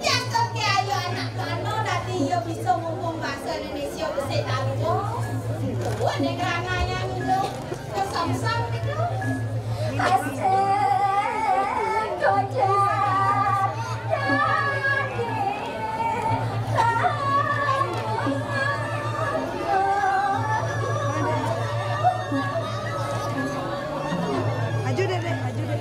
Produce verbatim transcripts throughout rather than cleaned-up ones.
Yatur ki ayo anak tano dadi ya bisa ngomong bahasa Indonesia besik tadi. Wah, nek rangayan itu. Kesam-sam itu. Asik, kocak. Maju deh, deh, maju deh.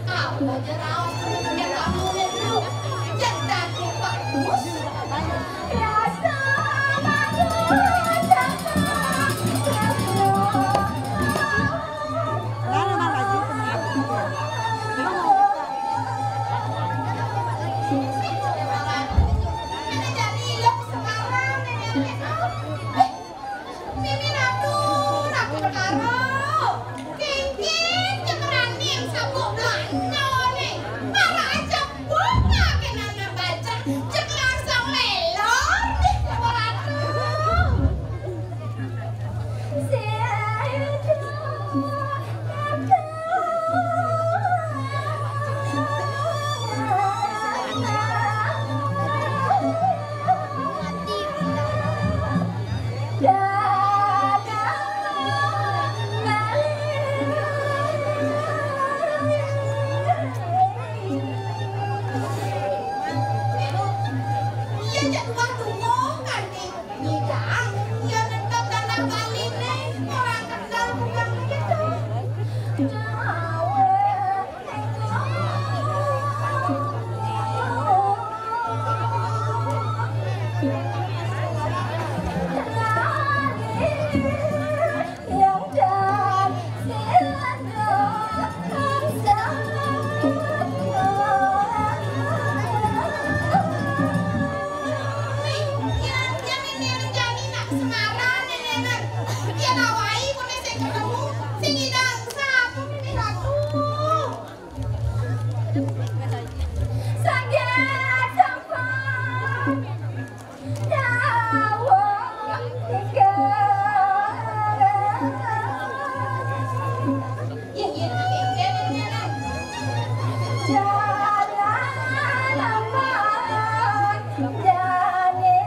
Mimin atur, aku perkara. Kengkeng, cemeraning, sabuk belanja nih. Para aja bunga kena anak baca. Cek langsung lelor nih, para atur. Yen awai, kowe sing ketemu, sing ngidang sapa, Mimi Ratu? Sanggih sapa? Dawuh tiga. Yen, yen, yen, yen, yen. Jalan lambat, jane.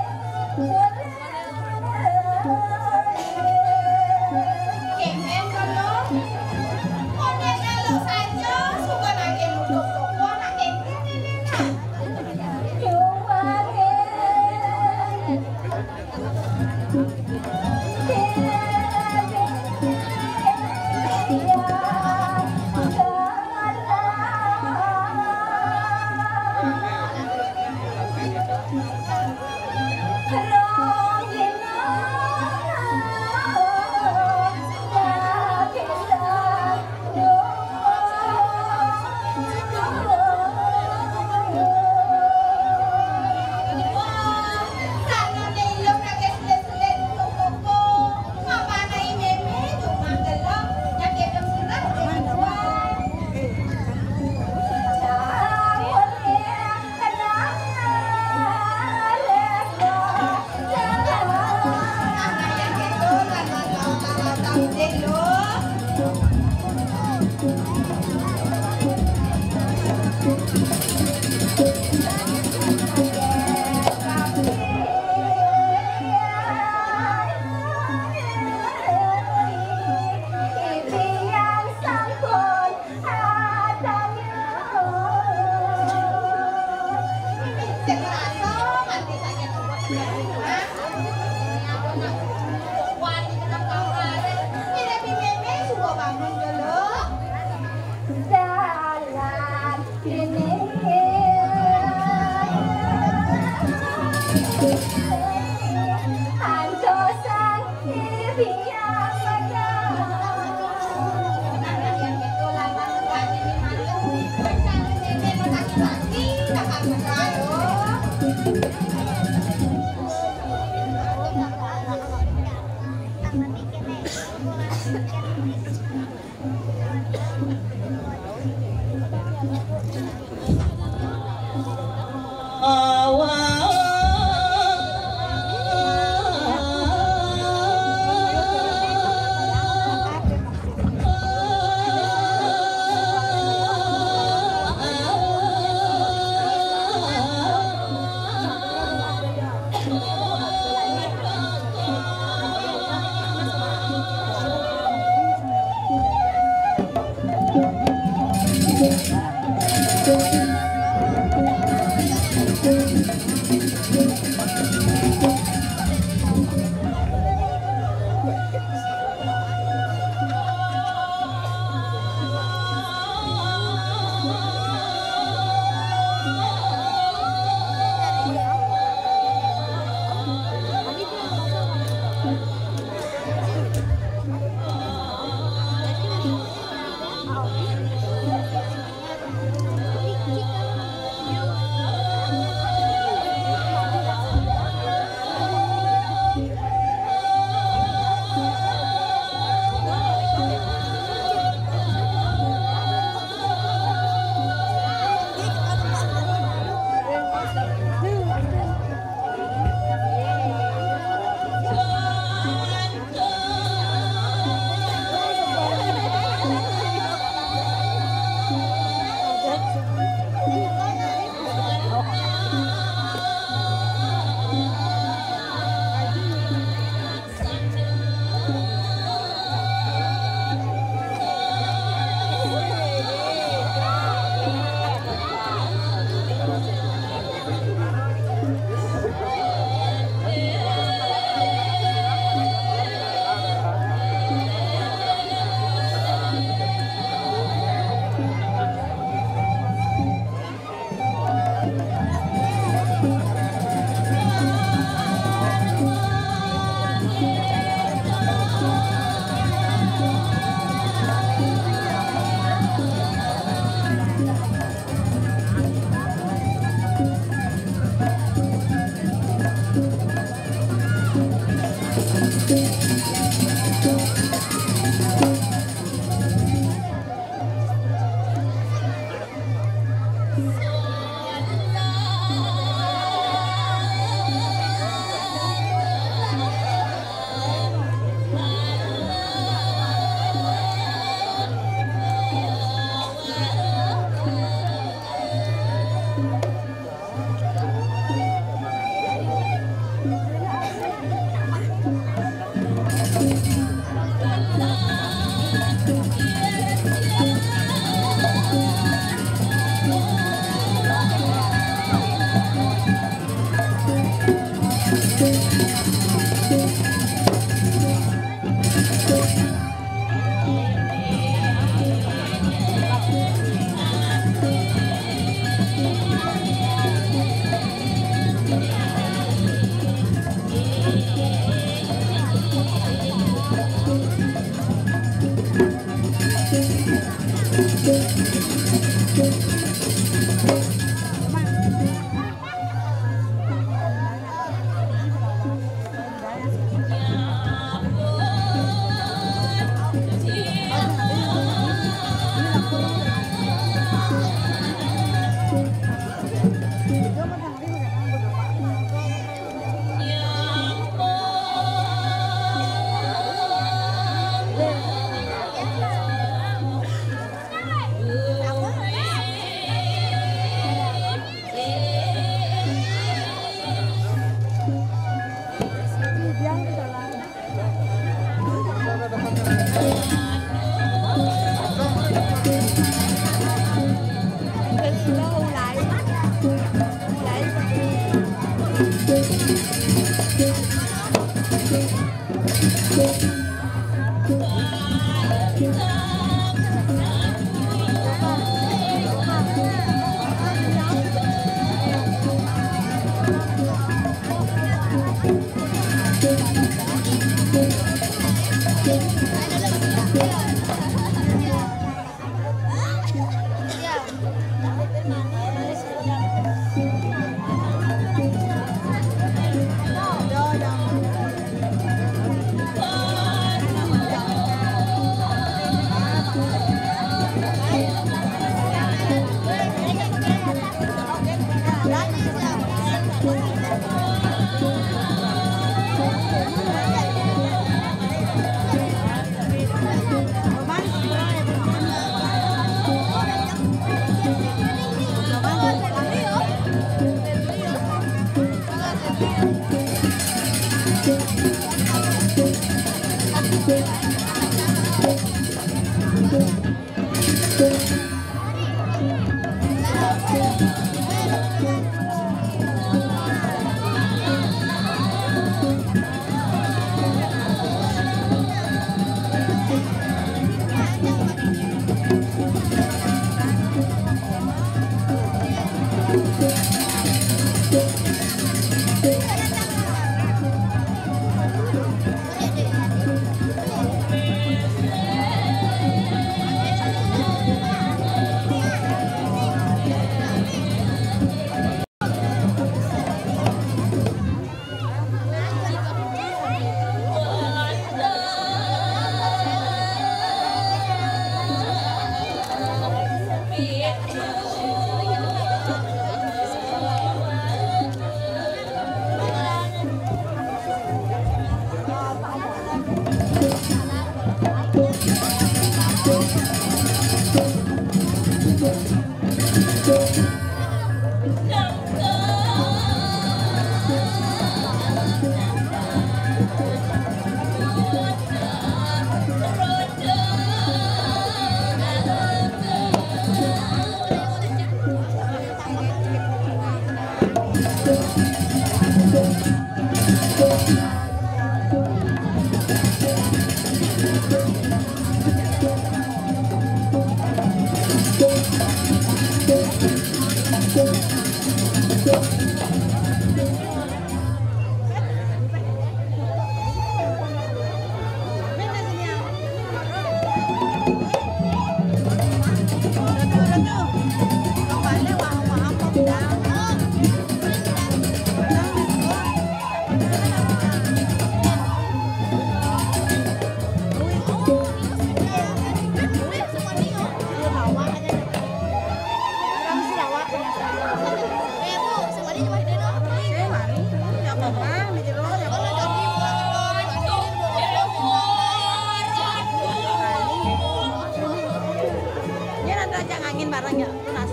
Dia nanti ajak ngangin bareng ya, tunas.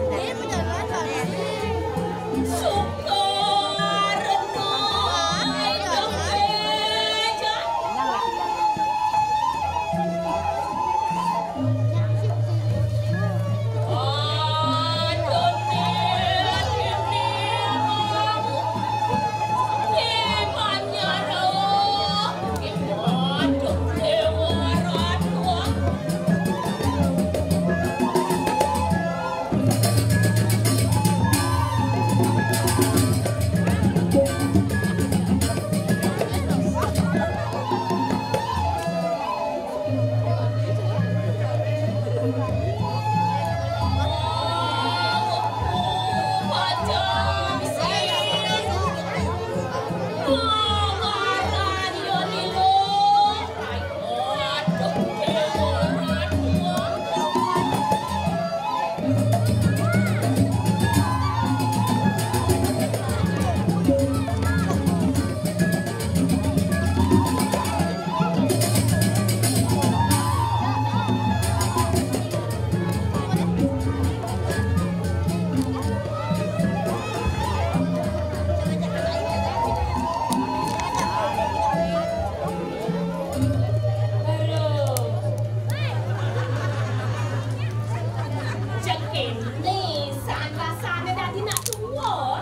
Cekene sandasane dadi nak tua.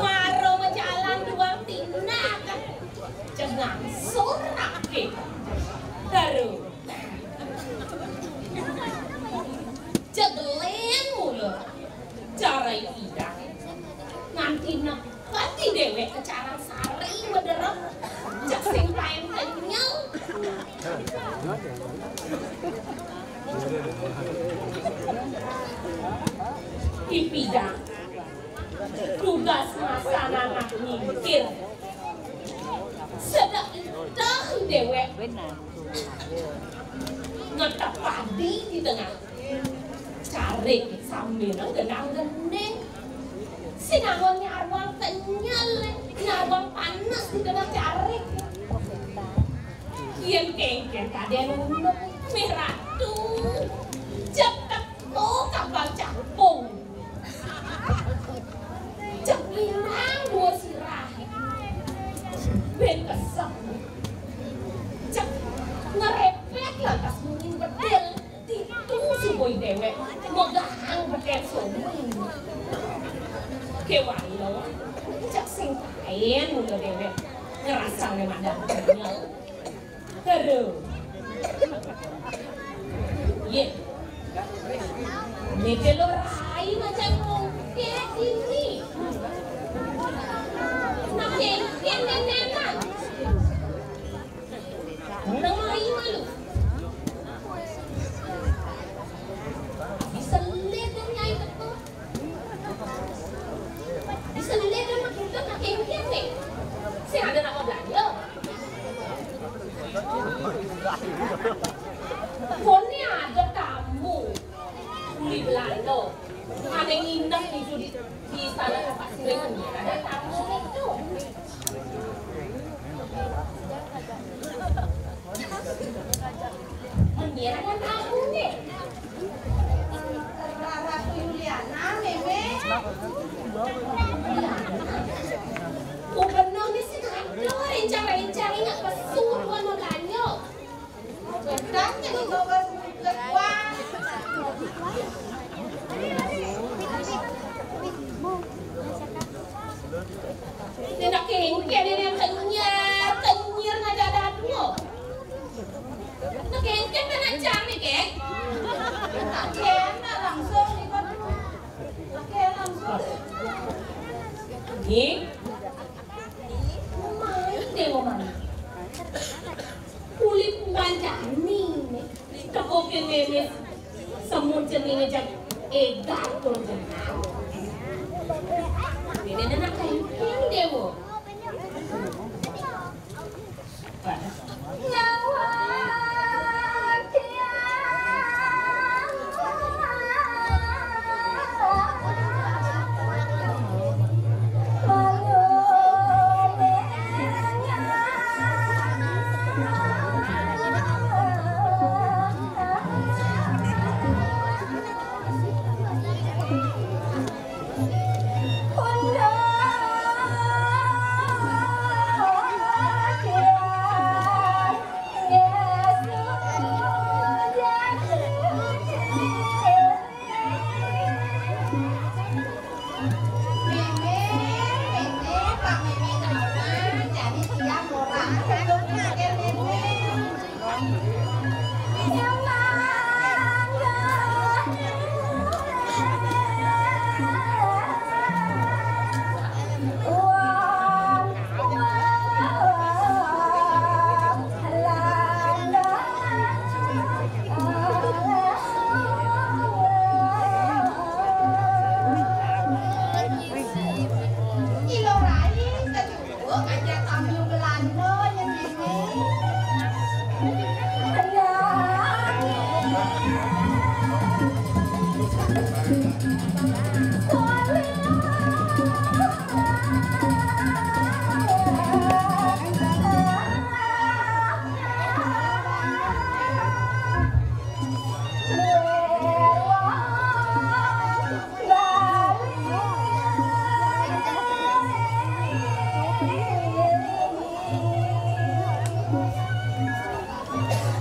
Maro majalan duang tinak. Cengang surake. Aduh. Jegelen mula. Cara ilang. Nganti nekati dewek ke Carang Sari mederep. Cek sing paen kenyel. Dipidang tugas masanan nyingkir. Sedek entah déwék ngetepadi di tengah carik sambil genang-gening. Sinangun nyaruang kenyel, nyaruang panes di tengah carik. Yén kénkén kadén ulun, mih ratu, jeg teka kapal capung. Jeg minang dua sirah. Bén kesek. Jeg ngerepet lantas munyi bedil. Ditu suba déwék megahang bedil suming. Kéwala, jeg sing kaén mula déwék ngrasang né madan kenyel. Aduh. Yé. Né kelo rai macan mungkit ini. Nah, kénkén nénénan. Nang mai malu. Diselit dong Nyai Ketut. Diselit dong Nyai Ketut, nak kénkén né. Sing ada nak belanja. Koné ada tamu. Uli Belanda. Ada nginep di, di istana Pak Siring. Ada tamu itu. Mengira kan tamu nih. Ratu Yuliana, Mémé. Gubernur nih sing ada rencang-rencang ingat pesu tuan mau belanja. Datang ke di bawah sebuah. Nak kénkén né kenyir, kenyir ngajak dadu. Nak kénkén kan ancang né, Kék. Kénkén langsung ikut. Kénkén langsung. Né. Main deh, main. Kulit panjang né. Tekuk mémé semut jenenge jag édan tur jenang. Mémé nak kénkén déwa. Mémé, mémé, Pak Mémé kenapa? Jadi tiang orang satu pakai mémé. Ilo rai, sejujuk aja sambil Belanda, ya, Mémé.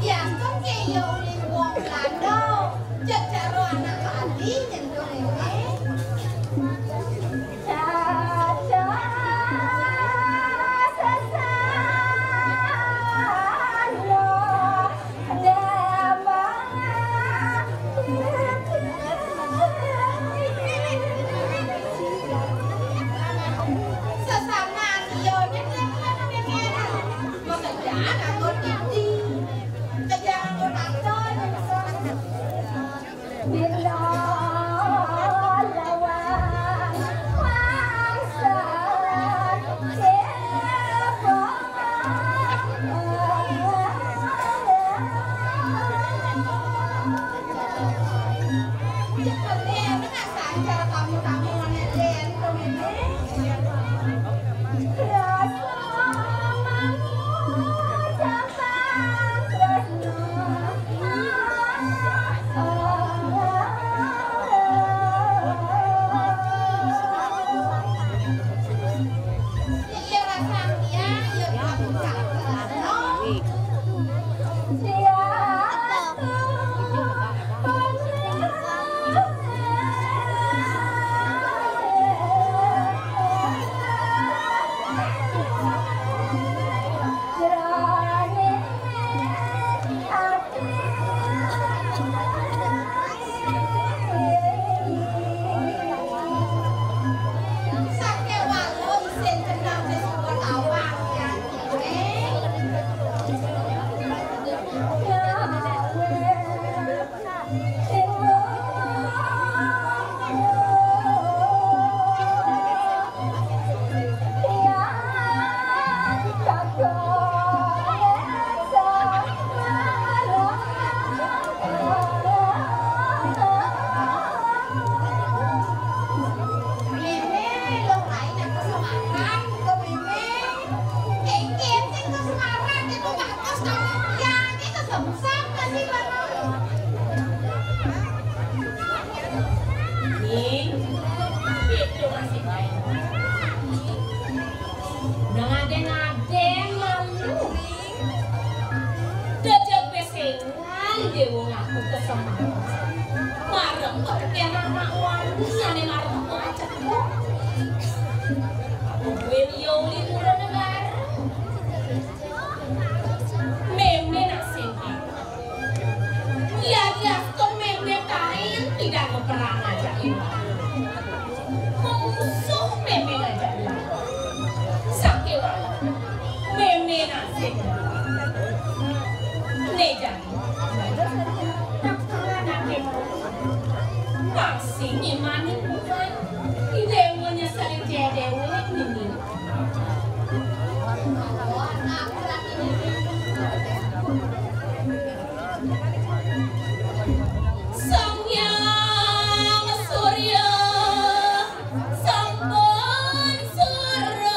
Diantuk ke iya uli wong Belanda, jejero anak Bali nyentuh ini. Sesamaan iya nyentuh ini. Ning, itu masih main. Udah ngaden-ngaden malu. Udah jago pesengan dia mau ngaku ke Semarang. Marem kok kayak anak wangi, aneh marem kok aja kok. Gue lioli mulu negara. Mémé nak sing. Iya, iya, kon mémé kain tidak berperang aja ini. Memusuh mémé aja ini. Sakit. Mémé nak sing. Neja. Masih nyimani bukan. Ide maunya saling jadi ini. Sang Hyang Surya sampun surung.